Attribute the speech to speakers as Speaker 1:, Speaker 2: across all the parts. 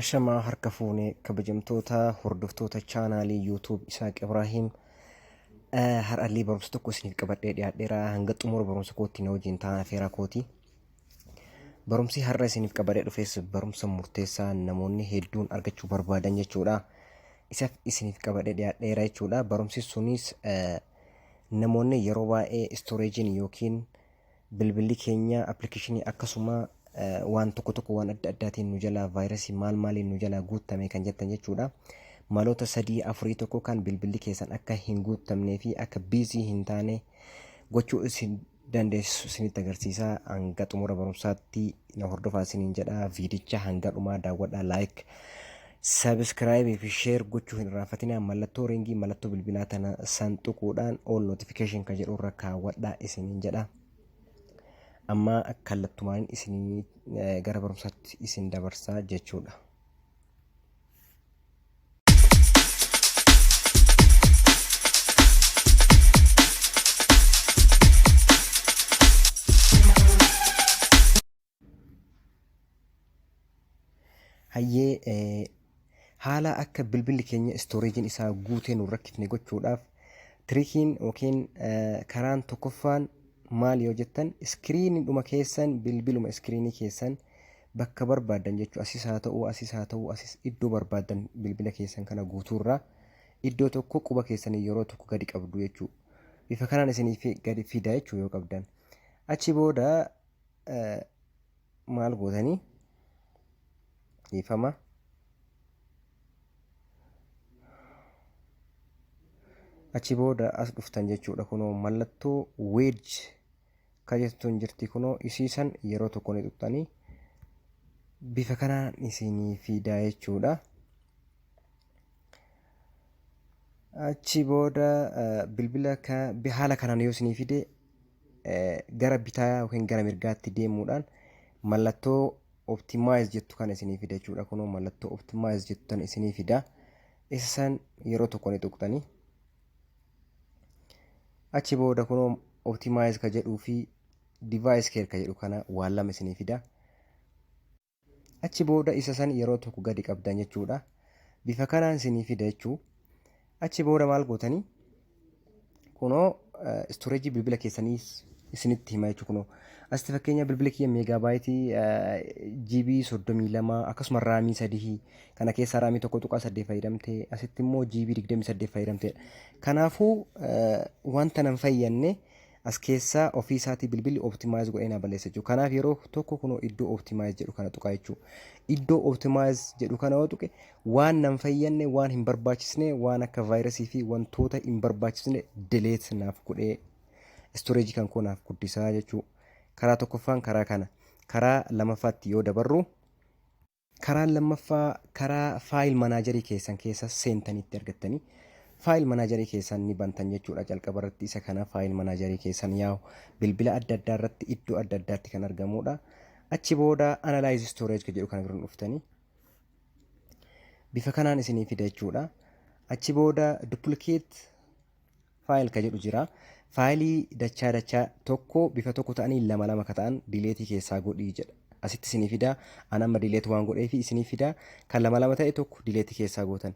Speaker 1: Ashamaa harka fuune, kabajamtoota hordoftoota chaanaalii YouTube Isaaq Ibraahim. Har'allee barumsa tokko isiniif qabadhee dhiyaadheera. Hanga xumura barumsa kootti na wajjin ta'aa afeeraa kooti. Barumsi har'a isiniif qabadhee dhufes barumsa murteessaa namoonni hedduun argachuu barbaadan jechuudha. Isaaf isiniif qabadhee dhiyaadheera jechuudha. Barumsi sunis namoonni yeroo baay'ee istooreejiin yookiin bilbilli keenya appilikeeshinii akkasuma waan tokko tokko waan adda addaatiin nu jalaa, vaayirasii maal maaliin nu jalaa guuttame kan jettan jechuudha. Maloota sadii afurii tokko kan bilbilli keessan akka hin guuttamnee fi akka biizii hin taane gochuu isin dandeessisu isinitti agarsiisa. Hanga xumura barumsaatti na hordofaa isiniin jedha. Viidicha hanga dhumaa daawwadhaa, like, subscribe fi share gochuu hin irraanfatinaa. Mallattoo ringii, mallattoo bilbilaa tana san tuquudhaan all notification kan jedhu irra kaawwadhaa isiniin jedha. Amma kallattumaan isinii gara barumsaatti isin dabarsaa jechuudha. Hayyee, haala akka bilbilli keenya istooreejiin isaa guutee nu rakkifne gochuudhaaf trickiin yookiin karaan tokkoffaan maal yoo jettan, iskiriinidhuma keessan, bilbiluma iskiriinii keessan bakka barbaaddan jechuu, asis haa ta'uu, asis haa ta'uu, asis, iddoo barbaaddan bilbila keessan kana guutuurraa iddoo tokko quba keessanii yeroo tokko gadi qabdu jechuu. Bifa kanaan isinii gadi fida jechuu yoo qabdan. Achi booda maal gootanii? Dhiifama. Achi booda as dhuftan jechuudha. Kunoo mallattoo wedge ka jettuun jirti. Kunoo isiisan yeroo tokko ni tuqxanii, bifa kanaan isinii fidaa jechuudha. Achi booda bilbila haala kanaan yoo isinii fide, gara bitaa yookiin gara mirgaatti deemuudhaan mallattoo optimize jettu kana isinii fida jechuudha. Kunoo mallattoo optimize jettu tan isinii fida. Isa san yeroo tokko ni tuqxanii. Achi booda kunoo optimize ka jedhuu fi device care ka jedhu kana waan lama isinii fida. Achi booda isa san yeroo tokko gadi qabdan jechuudha. Bifa kanaan isinii fida jechuu. Achi booda maal gootanii? Kunoo istoreejii bilbila keessanii isinitti hima jechuudha. Kunoo asitti fakkeenya bilbila kiyya meegaabaayitii GB 32, akkasuma raamii 3 kana keessaa raamii 1.8 fayyadamte, asitti immoo GB 28 fayyadamtedha. Kanaafuu wanta nan fayyanne as keessaa ofii isaatii bilbilli optimize godhee na balleessa jechuudha. Kanaaf yeroo tokko kunoo iddoo optimize jedhu kana tuqaa jechuudha. Iddoo optimize jedhu kana yoo tuqe, waan nan fayyanne, waan hin barbaachisne, waan akka vaayirasii fi wantoota hin barbaachisne delete naaf godhee istoreejii kan koo naaf guddisaa jechuudha. Karaa tokkoffaan karaa kana. Karaa lamaffaatti yoo dabarru, karaan lammaffaa karaa file managerii keessan keessa seentanitti argattanii file managerii keessan ni bantan jechuudha. Jalqaba irratti isa kana file managerii keessan yaa'u bilbila adda addaa irratti iddoo adda addaatti kan argamudha. Achi booda analyze storage kan jedhu kana bira dhuftanii bifa kanaan isinii fida jechuudha. Achi booda duplicate file ka jedhu jira. Faayilii dachaa dachaa tokko bifa tokko ta'anii lama lama ka ta'an delete keessaa godhii jedha. Asitti isinii fida. An amma delete waan godheefi isinii fida. Kan lama lama ta'e tokko delete keessaa gootan.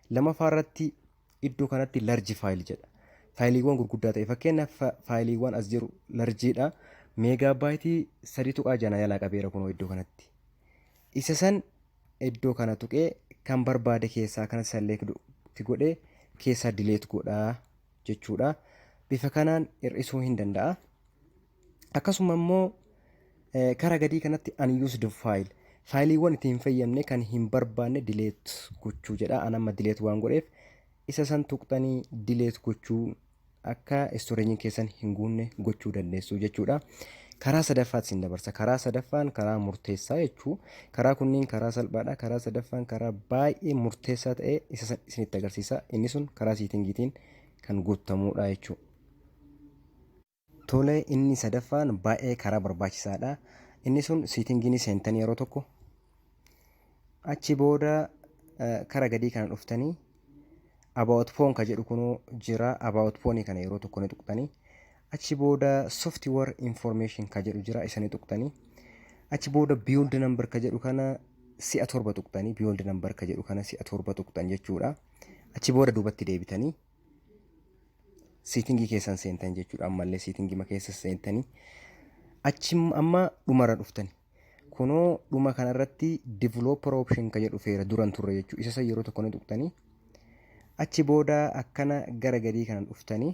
Speaker 1: Lamaffaa irratti iddoo kanatti large file jedha. Faayiliiwwan gurguddaa ta'e, fakkeenyaaf faayiliiwwan as jiru largeiidha. Meegaabaayitii 3.6 jalaa qabeera kunoo iddoo kanatti. Isa san iddoo kana tuqee kan barbaade keessaa kana select godhee keessaa delete godhaa jechuudha. Bifa kanaan hir'isuu hin danda'a. Akkasuma immoo karaa gadii kanatti unused file, faayiliiwwan itti hin fayyamne, kan hin barbaanne delete gochuu jedha. An amma delete waan godheef isa san tuqxanii delete gochuu akka istooreejiin keessan hin guunne gochuu dandeessu jechuudha. Karaa sadaffaatti isin dabarsa. Karaa sadaffaan karaa murteessaa jechuu. Karaa kunniin karaa salphaadha. Karaa sadaffaan karaa baay'ee murteessaa ta'e isa san isinitti agarsiisa. Inni sun karaa settingiitiin kan guutamudha jechuudha. Tole, inni sadaffaan baay'ee karaa barbaachisaadha. Inni sun settingii seentanii yeroo tokko achi booda kara gadii kana dhuftanii about phone ka jedhu kunoo jira. About phone kana yeroo tokko ni tuqxanii, achi booda software information ka jedhu jira, isa ni tuqxanii, achi booda build number ka jedhu kana si'a torba tuqxanii, build number ka jedhu kana si'a torba tuqxan jechuudha. Achi booda duubatti deebitanii setting keessan seentan jechuudha. Ammallee setting keessa seentanii achi amma dhumarra dhuftani. Kunoo dhuma kanarratti developer option ka jedhu feera duran turre jechuudha. Isa san yeroo tokko ni tuqxanii, achi booda akkana gara gadii kana dhuftanii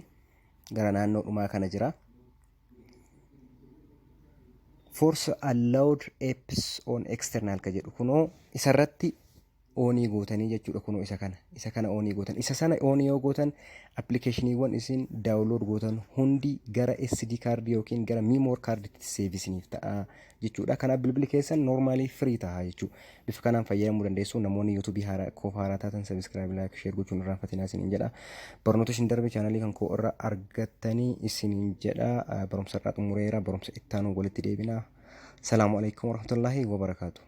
Speaker 1: gara naannoo dhumaa kana jira. Force allowed apps on external ka jedhu kunoo isarratti on gootanii jechuudha. Kunoo isa kana on gootan. Isa sana on yoo gootan, appilikeeshiniiwwan isin download gootan hundi gara SD card yookiin gara memory carditti save isiniif ta'a jechuudha. Kanaaf bilbilli keessan normally free ta'a jechuudha. Bifa kanaan fayyadamuu dandeessu. Namoonni YouTube haaraa koof haaraa taatan, subscribe, like, share gochuun irraanfatinaa isiniin jedha. Barnoota isin darbe chaanalii kan koo irra argattanii isiniin jedha. Barumsa irraa xumureera. Barumsa ittaanu walitti deebina. Salaamu alaikum warahmatullaahi wabarakaatu.